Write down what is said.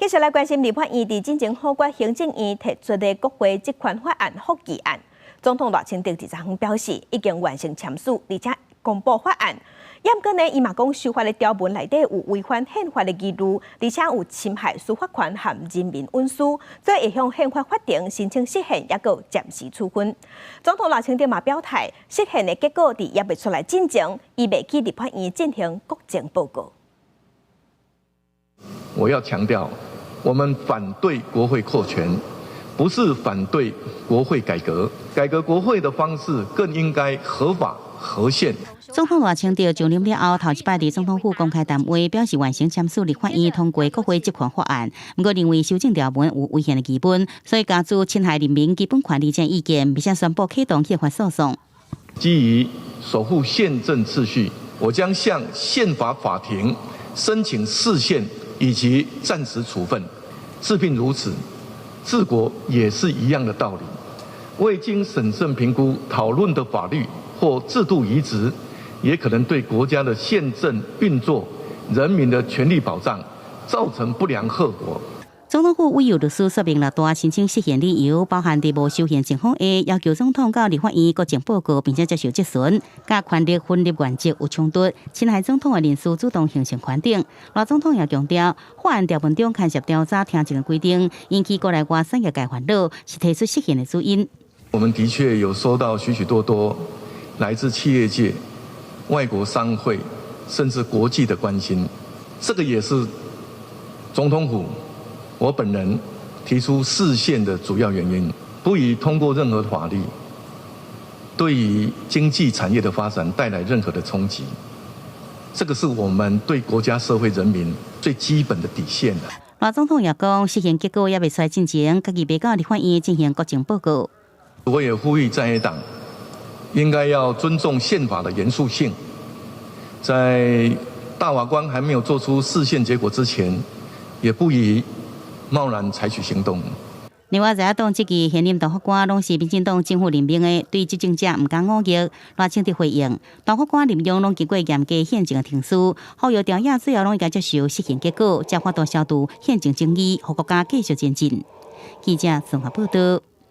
繼續來關心立法院佇進前否決行政院提出的國會職權法案覆議案。總統賴清德20號表示，已經完成簽署，而且公布法案。毋過呢，伊嘛講修法的條文內底有違反憲法的疑慮，而且有侵害司法權和人民隱私，所以會向憲法法庭申請釋憲，抑閣暫時處分。總統賴清德嘛表態，釋憲的結果佇猶未出來進前，伊袂去立法院進行國情報告。我要強調，我們反對國會擴權，不是反對國會改革。改革國會的方式更應該合法合憲。總統賴清德就任了後，頭一擺佇總統府公開談話，表示完成簽署立法院通過國會職權法案，毋過認為修正條文有違憲的疑問，所以加注侵害人民基本權利這意見，並且宣布啟動憲法訴訟。基於守護憲政秩序，我將向憲法法庭申請釋憲以及暫時處分。治病如此，治國也是一樣的道理。未經審慎評估討論的法律或制度移植，也可能對國家的憲政運作、人民的權利保障造成不良後果。總統府委由律師說明六大申請釋憲理由，包含佇無修憲情況下，要求總統到立法院國情報告，並且接受質詢，佮權力分立原則有衝突，侵害總統的人事主動形成權等。賴總統也強調，法案條文中牽涉調查聽證的規定，引起國內外產業界煩惱，是提出釋憲的主因。我們的確有收到許許多多來自企業界、外國商會，甚至國際的關心，這個也是總統府我本人提出釋憲的主要原因。不宜通過任何法律，對於經濟產業的發展帶來任何的衝擊，這個是我們對國家、社會、人民最基本的底線。賴總統也講，釋憲結果猶未出來進前，家己袂到立法院進行國情報告。我也呼籲在野黨應該要尊重憲法的嚴肅性，在大法官還沒有做出釋憲結果之前，也不宜貿然採取行動。另外，在野黨這屆現任大法官攏是民進黨政府任命的，對執政者毋敢忤逆。賴清德回應，大法官任用攏經過嚴格憲政的程序，呼籲朝野最後攏應該接受釋憲結果，才法度消除憲政爭議，予國家繼續前進。記者綜合報道。